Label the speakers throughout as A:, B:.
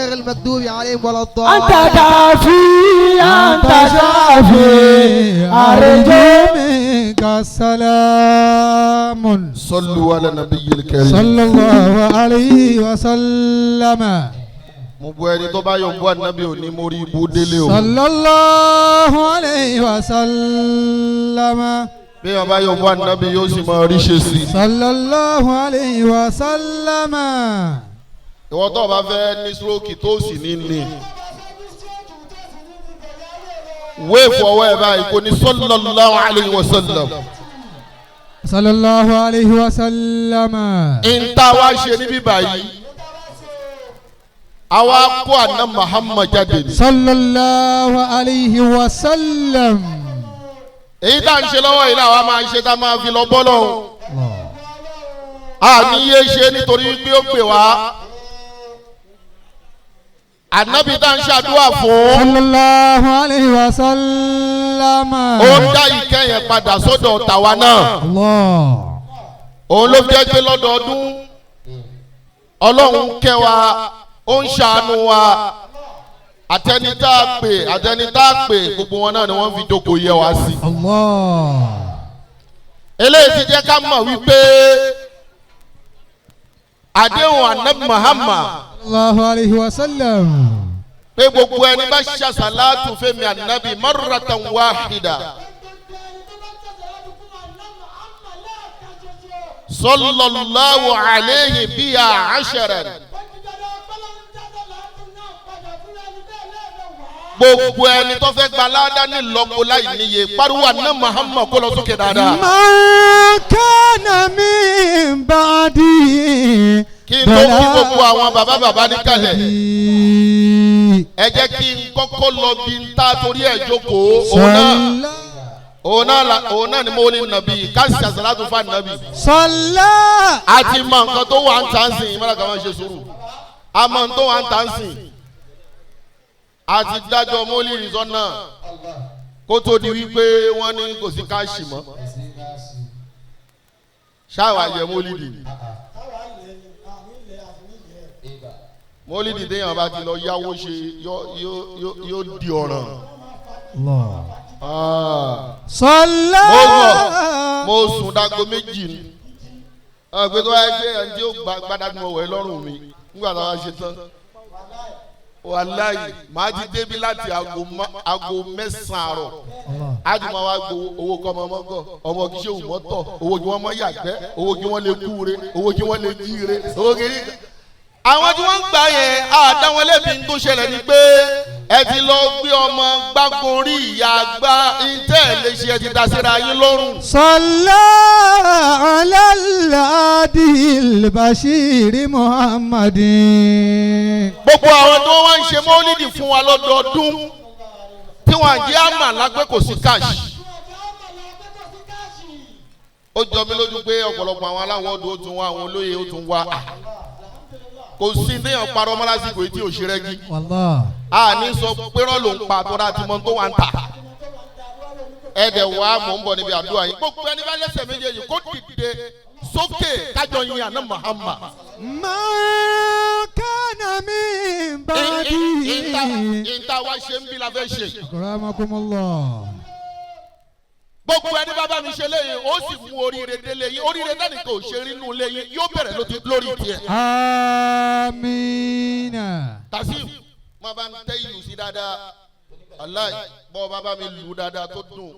A: غير المغضوب عليهم ولا الضالين.
B: أنت كافي أنت شافي أرجو
C: منك السلام.
D: صلوا على النبي الكريم.
C: صلى الله عليه وسلم.
D: Mo bu ẹni tó bá yọ̀ bú ànábì òní mo rí ibú délé o.
C: صلى الله عليه وسلم.
D: Bí wọn bá yọ̀ bú ànábì yóò sì máa rí ṣe sí i.
C: صلى الله عليه وسلم.
D: Ìwọ tó o bá fẹ́ ní stroke tó sì ní ní. Wéèfù ọwọ́ ẹ̀ báyìí kò ní sallallahu alayhi wa sallam.
C: صلى الله عليه وسلم.
D: Ìta wa ṣe níbí báyìí. Àwa kó àná Muhammad jáde ni.
C: صلى الله عليه وسلم.
D: Èyí tá à ń ṣe lọ́wọ́ yìí làwa máa ń ṣe tá a máa fi lọ bọ́ lọ́hùn. A ní yé ṣe nítorí pé ó pè wá. Ànábì tá à ń ṣàdúrà fún.
C: صلى الله عليه وسلم.
D: Ó ń dá ìkẹyìn padà sọ́dọ̀ tàwa náà.
C: الله.
D: Òun ló fi jẹ́ pé lọ́dọọdún Ọlọ́run kẹ́ wa, ó ń ṣàánú wa. Àtẹni tá a pè, àtẹni tá a pè, gbogbo wọn náà ni wọ́n fi jókòó yẹ wá sí.
C: الله.
D: Eléyìí ti jẹ́ ká mọ̀ wípé àdéhùn Ànábì Muhammad
C: الله عليه وسلم.
D: pé gbogbo ẹni bá ṣàṣàlátù fẹ́mi ànábì marratan wahida sallallahu alayhi biha asharan, gbogbo ẹni tó fẹ́ gba ládá ní lọ́kọ láì níye, pariwo àná Muhammad kó lọ sókè dáadáa.
C: من كان من بعدي.
D: Kí n tó kí gbogbo àwọn bàbá bàbá níkàlẹ̀, ẹ jẹ́ kí n kọ́kọ́ lọ bí n ta torí ẹ̀ jókòó. Òun náà, òun náà la, òun náà ni mo ní nàbí ká ṣàṣàlátù fún ànábì.
C: صلى.
D: A ti mọ nǹkan tó wà ń tà ń sìn ìmọ̀lá kan máa ṣe sùúrù. A mọ nǹkan tó wà ń tà ń sìn. A ti dájọ́ mọ́lì rìsọ́nà kó tó di wípé wọ́n ní kò sí káàṣì mọ́. Ṣáà yẹ mọ́lìdì mọ́lìdì téèyàn bá ti lọ yáwó ṣe yóò di ọ̀ràn.
C: الله.
D: Ah.
C: صلى.
D: Mo sùn, mo sùn dago 2 ni pé tó wáyé pé ẹni tí ó gbadagbe ọwọ́ ẹ lọ́rùn mi nígbà tá a wá ṣe tán, wàláyé màá ti débi láti aago 9 àárọ̀.
C: الله.
D: Á ti máa wá gbowó owó kọ́ ọmọ mọ́gọ́ ọmọ kì í ṣe òmọ́tọ̀, owó kí wọ́n mọ́ yàgbẹ́, owó kí wọ́n lè kúure, owó kí wọ́n lè jíire, owó kí ní. Àwọn tí wọ́n ń gbà yẹn àdá wọn lẹ́bi tó ṣẹlẹ̀ ni pé ẹ ti lọ gbé ọmọ gbágorí ìyá gbá ìtẹ́ ẹ̀ lè ṣe, ẹ ti da síra yín lọ́rùn.
C: صلى على الهادي البشير محمد.
D: Gbogbo àwọn tí wọ́n wá ń ṣe mọ́lídì fún wa lọ́dọọdún tí wọ́n àjẹ́ àmà lápẹ́ kò sí káàṣì. Ó jọ mí lójú pé ọ̀pọ̀lọpọ̀ àwọn aláwọ̀ ọdún ó tún wá, àwọn olóyè ó tún wá, kò sí téèyàn parọ́ mọ́ lásìkò yìí tí ò ṣe rẹ́gí.
C: والله.
D: A ní sọ pé rọ́ ló ń pa àtọ́ra àti mọ́ tó wà ń tà. Ẹ dẹ̀ wá, mò ń bọ̀ níbi àdúrà yìí. Gbogbo ẹni bá lẹ́sẹ̀ méjèèjì kó dìde sókè kájọ yin àná Muhammad.
C: ما كان من بعدي.
D: Ìta wa ṣe ń bí la fẹ́ ṣe.
C: أكرمكم الله.
D: Gbogbo ẹni bá bá mi ṣe léyìn, ó sì mú oríire délé yín. Oríire dánìkan ò ṣe rí nù léyìn yóò bẹ̀rẹ̀ lórí tiẹ̀.
C: آمين.
D: Kazeem má bá ń tẹ́ ìlú sí dáadáa, aláì bọ́ bá bá mi lù dáadáa tó dùn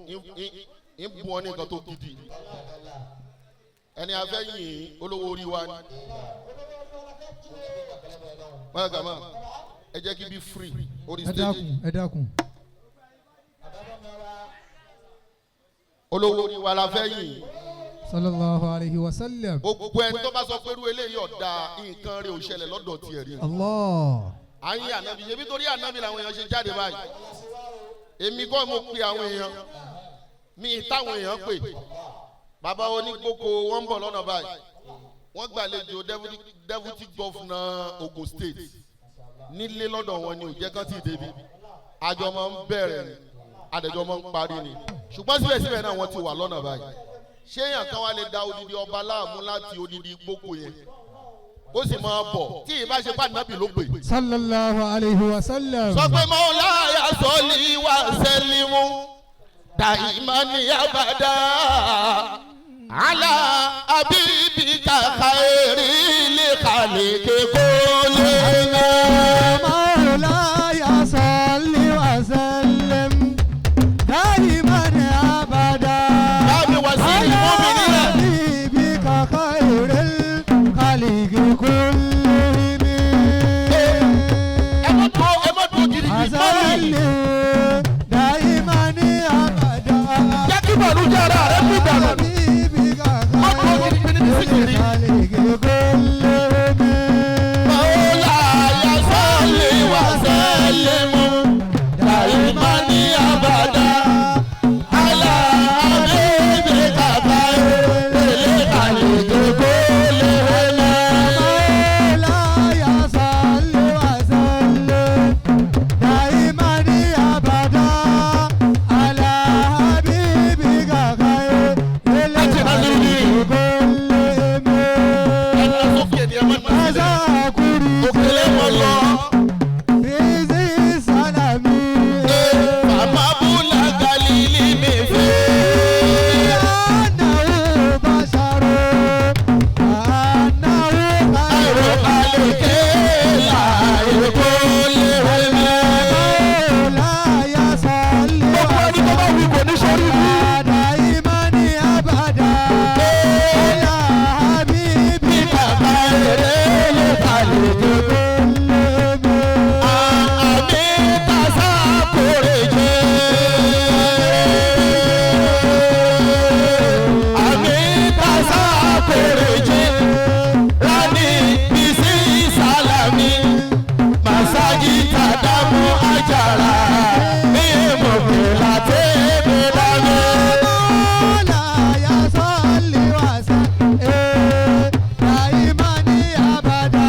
D: ń bu ọ ní nǹkan tó gidi. Ẹni afẹ́ yìn olówó orí wa ni. Mọ̀gàmá ẹ jẹ́ kí bí free orí
C: Ẹ
D: stage.
C: dákun, ẹ dákun.
D: Olówó orí wa la fẹ́ yìn.
C: صلى الله عليه وسلم.
D: Gbogbo ẹni tó bá sọ pé irú eléyìí ọ̀dà, nǹkan rẹ̀ ò ṣẹlẹ̀ lọ́dọ̀ tiẹ̀ rí.
C: الله.
D: À ń yìn ànábì, ṣebí torí ànábì làwọn èèyàn ṣe jáde báyìí. Èmi kọ́ mo pe àwọn èèyàn mi táwọn èèyàn pè. Bàbá onígbòkó wọ́n ń bọ̀ lọ́nà báyìí, wọ́n gbàlejò deputy governor Ogun State nílé lọ́dọ̀ wọn ni ò jẹ́ kán tí ì débi. Àjọ máa ń bẹ̀rẹ̀ ni, àdẹ̀jọ́ máa ń parí ni, ṣùgbọ́n síbẹ̀síbẹ̀ náà wọ́n ti wà lọ́nà báyìí. Ṣé èèyàn kan wá lè da odidi ọba láàmú láti odidi gbóko yẹn? Ó sì máa bọ̀ tí ìbá ṣe bá nàbì ló pè.
C: Sallallahu alayhi wa sallam.
D: Sọ pé mọ́láyà sọ́lí wà sẹ́límù dàìmánì abàdá àlà àbíbíkà khairi lè kàlẹ́kẹ̀ kó lè ná.
B: مولاي صل وسلم دائما أبدا
D: Láàbí wá sí
B: على
D: ìmúmi nílẹ̀.
B: حبيبك خير الخلق كلهم.
D: Ẹ má dúró, ẹ má dúró gidigidi mọ́mí.
B: وسلم دائما أبدا
D: Jẹ́ kí bàlújẹ́ ara rẹ kú dànù.
B: حبيبك
D: Má dúró gidigidi ní
B: خير
D: síkìrì.
B: الخلق كلهم.
D: Mọ́láyà sọ́lí wà sẹ́límù dàìmánì abàdá. Àlà àbíbíkà khairi lè kàlẹ́kẹ̀ kó lè ná.
B: مولاي صل وسلم دائما أبدا على حبيبك خير الخلق كلهم.
D: Ẹ̀ka sókè ni ẹ má má sílẹ̀. Òkèlè wọn lọ.
B: في ذي سلامي
D: Màmá Búlá Galili mi fẹ́.
B: أنه بشر أنه خير
D: Àìrò àlèké láàyè kó lè mẹ́.
B: مولاي صل
D: Gbogbo ẹni tó bá wí kò ní sórí mi.
B: دائما أبدا على
D: Bí
B: حبيبك
D: bàbá èrè lè kàlèké.
B: كلهم.
D: Àmì tàṣà kórè jẹ́. Àmì tàṣà kórè jẹ́. Rani bisi salami. Masaji tadamu ajara. Ní mòkèlà tẹ́lẹ̀ lábẹ́.
B: مولاي صل وسلم دائما أبدا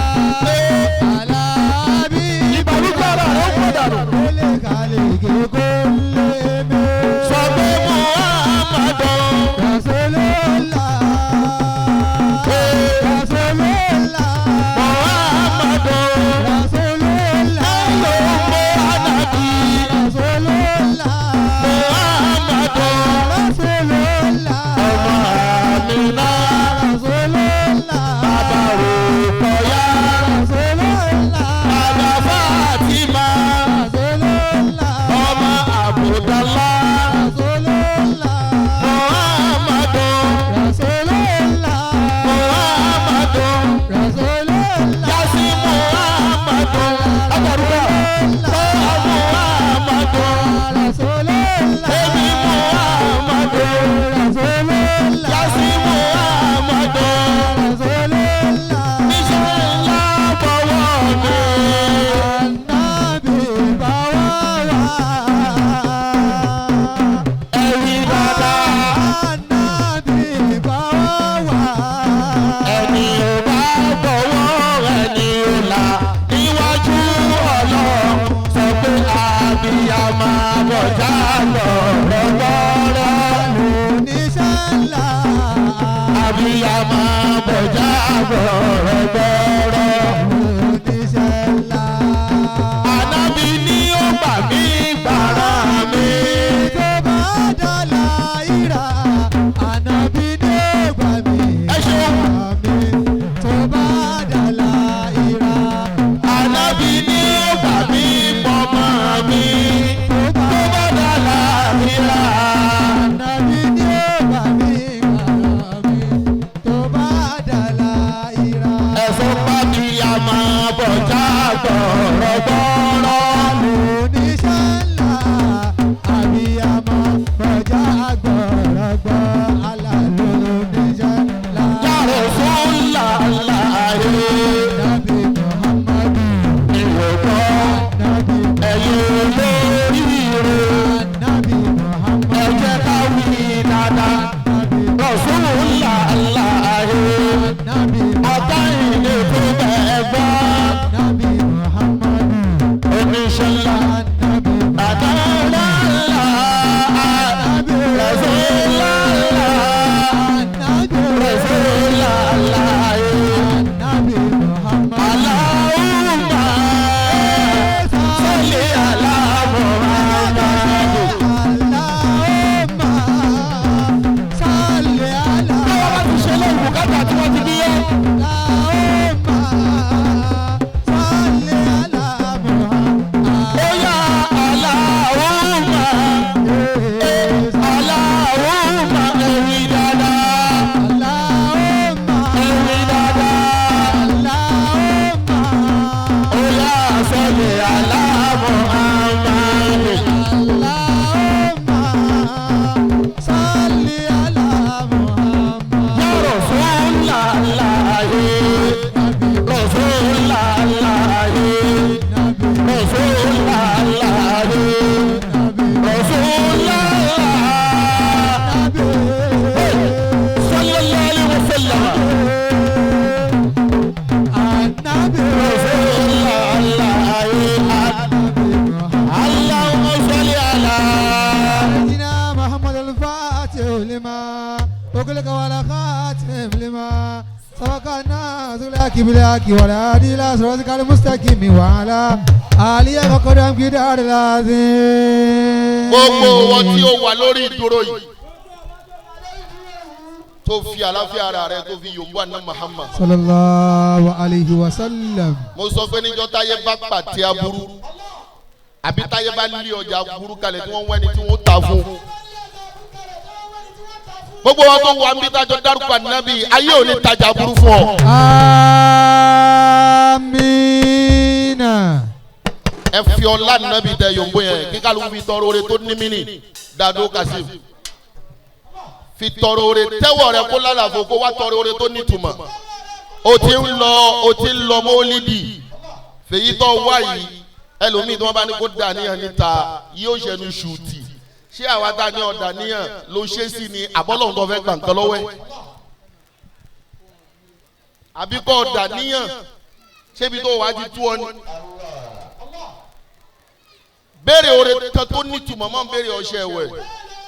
B: على حبيبك
D: Ìbànújẹ́ ara rẹ̀ ó pọ̀ dànù.
B: الخلق كلهم.
D: Sọ pé Muhammadu.
B: رسول الله رسول الله
D: Muhammadu.
B: رسول الله
D: Ẹ̀yọ́ mọ́ ànàbí.
B: رسول الله
D: Muhammadu.
B: رسول الله
D: Ọmọ Àmìnà.
B: رسول الله
D: Bàbá Rukọ̀yà.
B: رسول الله
D: Bàbá Fátímà.
B: رسول الله
D: Ọmọ Àbùdálá.
B: رسول الله
D: Muhammadu.
B: رسول الله
D: Muhammadu.
B: رسول الله
D: Yasi Muhammadu. Agbàdúrà. Tọ́lá Muhammadu.
B: رسول الله
D: Èmi Muhammadu.
B: رسول الله
D: Yasi Muhammadu.
B: رسول الله
D: Níṣẹ́ ńlá bọ̀wọ̀ mi.
B: النبي بواوا
D: Ẹ̀rí dáadáa.
B: النبي بواوا
D: Ẹni ò bá bọ̀wọ̀ ẹni ò là níwájú Ọlọ́run sọ pé àbíyamọ bọ̀já lọ̀rọ̀gbọ́rọ̀.
B: oníṣẹ́ ńlá
D: Àbíyamọ bọ̀já lọ̀rọ̀gbọ́rọ̀.
B: oníṣẹ́ ńlá
D: Ànábì ní ó gbà mí gbàrà mi.
B: tó bá dọ́là ìrà ànábì ní ògbà mi.
D: Ẹ ṣeun.
B: Mi tó bá dọ́là ìrà
D: Ànábì ní ó gbà mí pọ̀mọ́ mi.
B: tó bá
D: Tó bá dàlà ríra.
B: ànábì ní ògbà mi gbàrà mi tó bá dọ́là ìrà.
D: Ẹ̀sùn pàbíyamọ bọ̀já gbọ̀rọ̀gbọ̀rọ̀.
B: Oníṣẹ́ ńlá àbíyamọ bọ̀já gbọ̀rọ̀gbọ̀ alàlọ́ oníṣẹ́ ńlá.
D: Ya Rasulullah,
B: Nabi Muhammadu
D: ìwòkọ́
B: Nabi
D: ẹ̀yin olóríire.
B: Nabi
D: Ẹ
B: Muhammadu
D: jẹ́ ká wí dáadáa.
B: Nabi
D: Rasulullah,
B: Nabi
D: ọ̀tá ìlú tó bẹ́ẹ̀ gbọ́.
B: Nabi Muhammadu
D: Oníṣẹ́ ńlá.
B: Nabi
D: Àdáńlá
B: Nabi
D: Rasulullah,
B: Nabi
D: Rasulullah.
B: Nabi
D: Salli ala Muhammad.
B: Allahumma salli ala Muhammad.
D: Ya Rasulallah. Rasulallah. Rasulallah. Rasulallah. Sallallahu alaihi wasallam. Rasulallah. Allahumma salli ala.
B: سيدنا محمد الفاتح لما أغلق ولا خاتم لما سبق الناس لك بالحق ولا هادي إلى صراطك المستقيم وعلى آله وقدم كدار العظيم.
D: Gbogbo wọn tí ó wà lórí ìdúró yìí tó fi àlàáfíà ara rẹ tó fi yòǹbó àná Muhammad.
B: Sallallahu alayhi wa sallam.
D: Mo sọ pé níjọ́ táyé bá pàtẹ aburú àbí táyé bá lé ọjà aburú kalẹ̀ tí wọ́n wẹ́ni tí wọ́n ta fún. Gbogbo wọn tó wà ń bí tájọ dárúkọ ànábì ayé ò ní tajà aburú fún ọ.
B: Amina.
D: Ẹ fi ọlá ànábì tẹ yòǹbó yẹn kí kálukú fi tọrọ oore tó ní mí nì dàdó Kasim fi tọrọ oore tẹ́wọ̀ rẹ kó lálàfo kó wá tọrọ oore tó nítumọ̀. O ti ń lọ o ti ń lọ mọ́lídì fèyí tó wá yìí ẹlòmíì tí wọ́n bá ní kó dàníyàn níta yóò ṣẹnu ṣùtì ṣé àwa tá a ní ọ̀dàníyàn ló ṣe sí ni àbọ́lọ́hún tó fẹ́ gbà nǹkan lọ́wọ́ ẹ̀ àbí kọ́ ọ̀dàníyàn ṣébi tó wàá ti tú ọ ni. Béèrè oore kan tó nítumọ̀ mọ́ ń béèrè ọṣẹ ẹ̀wẹ̀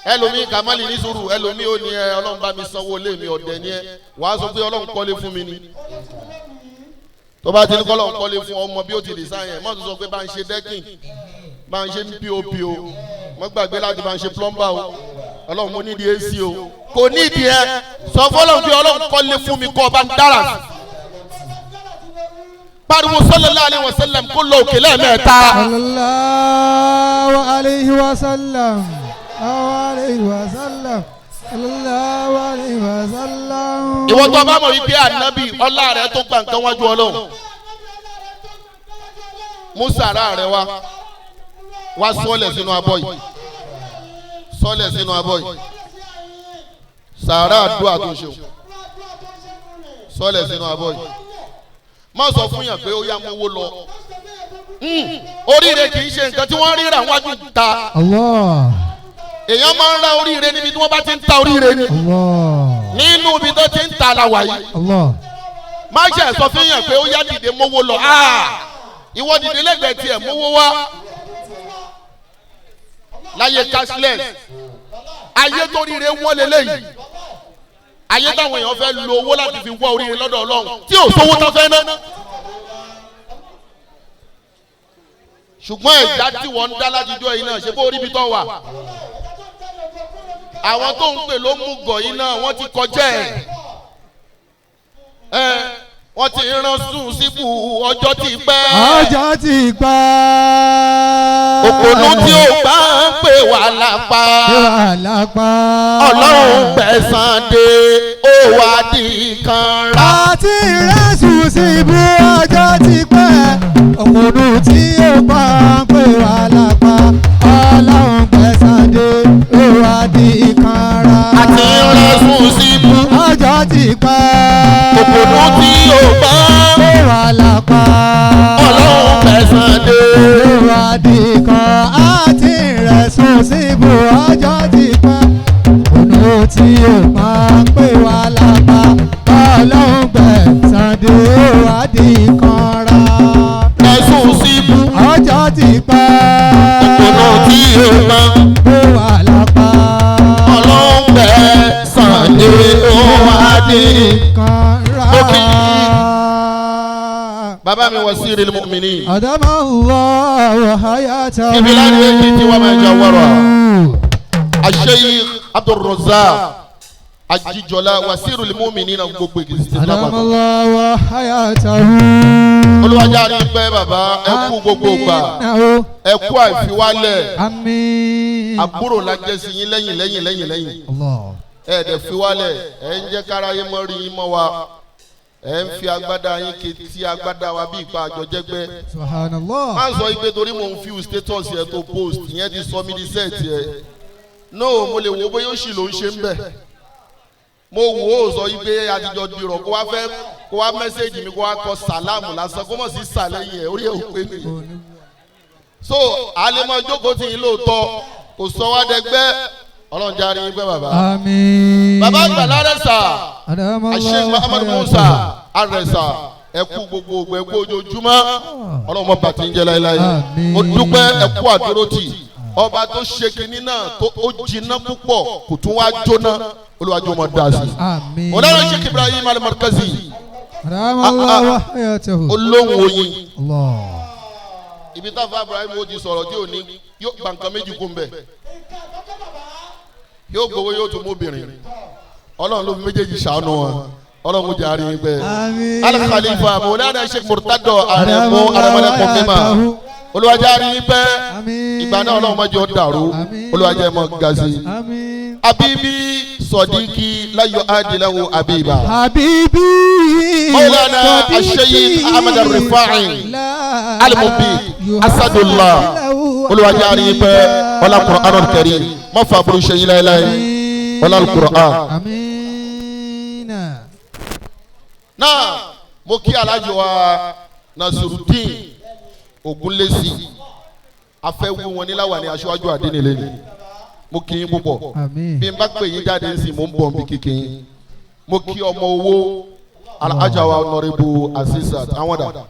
D: ẹlòmíì kàmáàlì ní sùúrù ẹlòmíì ò ní ẹ ọlọ́run bá mi sanwó lé mi ọ̀dẹ̀ ni ẹ wàá sọ pé ọlọ́run kọ́lé fún mi ni tó bá ti ní kọ́lọ́run kọ́lé fún ọmọ bí ó ti design ẹ̀ mọ́ tó sọ pé bá ń ṣe decking bá ń ṣe pop o mọ́ gbàgbé láti bá ń ṣe plumber o ọlọ́run mo nídìí AC o kò nídìí ẹ sọ fọlọ́run pé ọlọ́run kọ́lé fún mi kọ́ ọ bá ń dára sí pariwo sallallahu alaihi wasallam kó lọ òkè lẹ́ẹ̀mẹ́ta.
B: Sallallahu alayhi wa sallam. Alayhi wa sallam. Sallallahu alayhi wa sallam.
D: Ìwọ tó bá mọ̀ wípé ànábì ọlá rẹ tó gba nǹkan wájú ọlọ́run musa ara rẹ wá wá sọ́ọ̀lẹ̀ sínú abọ́ yìí sọ́ọ̀lẹ̀ sínú abọ́ yìí sàárà àdúrà tó ṣe o sọ́ọ̀lẹ̀ sínú abọ́ yìí má sọ fún yàn pé ó yá mówó lọ. Oríire kì í ṣe nǹkan tí wọ́n ríra wájú ta.
B: Allah.
D: Èèyàn máa ń ra oríire níbi tí wọ́n bá ti ń ta oríire ni.
B: Allah.
D: Nínú ibi tó ti ń ta la wà yìí.
B: Allah.
D: Má ṣe sọ fún yàn pé ó yá dìde mówó lọ. Ìwọ dìde lẹ́gbẹ̀ẹ́ tiẹ̀ mówó wá. Láyé cashless ayé tó ríire wọ́n lélẹ́yìí ayé táwọn èèyàn fẹ́ lo owó láti fi wá oríire lọ́dọ̀ Ọlọ́run tí ò sówó tán fẹ́ ná. Ṣùgbọ́n ẹ̀dá tí wọ́n ń dá látijọ́ yìí náà ṣe bó rí ibi tó wà. Àwọn tó ń pè ló mú gọ̀ yìí náà wọ́n ti kọjá ẹ̀. Wọ́n ti rán sùn síbù ọjọ́ ti pẹ́.
B: Ọjọ́ ti pẹ́.
D: Òpònú tí ó bá ń pè wá lápá.
B: Pè wá lápá.
D: Ọlọ́run gbẹ̀san dé ó wá di kan rà.
B: Àti ìrẹsù síbú ọjọ́ ti pẹ́. Òpònú tí ó bá ń pè wá lápá. Ọlọ́run gbẹ̀san dé ó wá di kan rà.
D: Àti ìrẹsù síbú.
B: Ọjọ́ ti pẹ́.
D: Òpònú tí ó bá ń
B: pè wá lápá.
D: Ọlọ́run gbẹ̀san dé.
B: Ó wá di kan àti ìrẹsù síbú ọjọ́ ti pẹ́. Òpònú tí ó bá ń pè wá lápá. Ọlọ́run gbẹ̀san dé ó wá di kan rà.
D: Ẹ̀sùn síbú.
B: Ọjọ́ ti pẹ́.
D: Òpònú tí ó bá ń
B: pè wá lápá.
D: Ọlọ́run gbẹ̀san dé ó wá di
B: kan rà.
D: Bàbá mi wasiril mu'minin.
B: Adama Allahu hayatahu.
D: Ibilani ekiti wa ma jawara. Asheikh Abdulrazak Ajijola wasirul mu'minin na gbogbo Èkìtì state
B: Adama
D: lápapọ̀.
B: Allahu hayatahu.
D: Olúwàjà rí pẹ́ bàbá ẹ kú gbogbo gbà ẹ kú àìfiwálẹ̀
B: Àmín.
D: àbúrò la jẹ́ sí yín lẹ́yìn lẹ́yìn lẹ́yìn lẹ́yìn
B: Allah.
D: ẹ dẹ̀ fiwálẹ̀ ẹ ń jẹ́ káráyé mọ́ rí yín mọ́ wa Ẹ ń fi agbádá yín ketí agbádá wa bí ipa àjọjẹgbẹ́.
B: Subhanallah.
D: Má sọ igbe torí mò ń fi status yẹn tó post yẹn ti sọ mí di set yẹn. No, mo lè wo bóyá ó sì ló ń ṣe ń bẹ̀. Mo wò ó sọ igbe àtijọ́ dirọ̀ kó wá fẹ́ kó wá message mi kó wá kọ sàlámù lásán kó mọ̀ sí sàlẹ̀ yẹn orí ẹ̀ ò pé mi. So àlемọ̀ jókòó tì yín lóòótọ́ kò sọ wá dẹgbẹ́. Ọlọ́run járe yín pẹ́ bàbá.
B: Àmín.
D: Bàbá àgbà lárẹ́sà.
B: Adamallahu
D: Sheikh Muhammad Musa Arẹ̀sà, ẹkú gbogbo ògbẹ́ ẹkú ojoojúmọ́, ọlọ́run mọ́ bàtí ń jẹ́ láéláé.
B: Àmín.
D: Mo dúpẹ́, ẹkú àdúrótì. Ọba tó ṣe kinní náà tó ó jiná púpọ̀ kò tún wá jóná, olùwàjò mọ̀ dá sí.
B: Àmín.
D: Ọlọ́run Sheikh Ibrahim Al-Markazi.
B: Adamallahu hayatahu.
D: Olóhùn oyin.
B: Allah.
D: Ibi táfa Ibrahim ó ti sọ̀rọ̀ tí ò ní yóò gba nǹkan méjì kún bẹ́ẹ̀, yóò gbowó, yóò tún mú obìnrin. Ọlọ́run ló fi méjèèjì ṣàánú wọn. Ọlọ́run kò jẹ́ àárín pẹ́.
B: Àmín.
D: Al-Khalifa Mawlana Sheikh Murtado Aremu Arẹmọlẹ́kùn mímọ́, olùwàjà àárín pẹ́.
B: Àmín.
D: Ìgbà náà ọlọ́run má jẹ́ ó dàrú.
B: Àmín.
D: Olùwàjà ẹ̀ mọ́ gazi.
B: Àmín.
D: Abibi sọdíkì láyọ̀ adilahu abiba.
B: Habibi.
D: Mawlana
B: صديقي
D: Al-Shaykh Ahmad Al-Rifa'i
B: لا
D: Al-Mubin Asadullah, olùwàjà àárín pẹ́. Ọlá Qur'an al-Karim, má fa burú ṣe yín láéláé. Ọlá Al-Qur'an.
B: Àmín.
D: Náà mo kí alájọ wa Nasirudeen Ogunlesi, afẹ́wé wọn níláwà ní aṣáájú àdínnílé ni. Mo kí yín púpọ̀.
B: Àmín.
D: Bí n bá pè yín jáde ń sìn, mo ń bọ̀ nbí kíkì yín. Mo kí ọmọ owó alájà wa Honourable Asisat àwọn dà.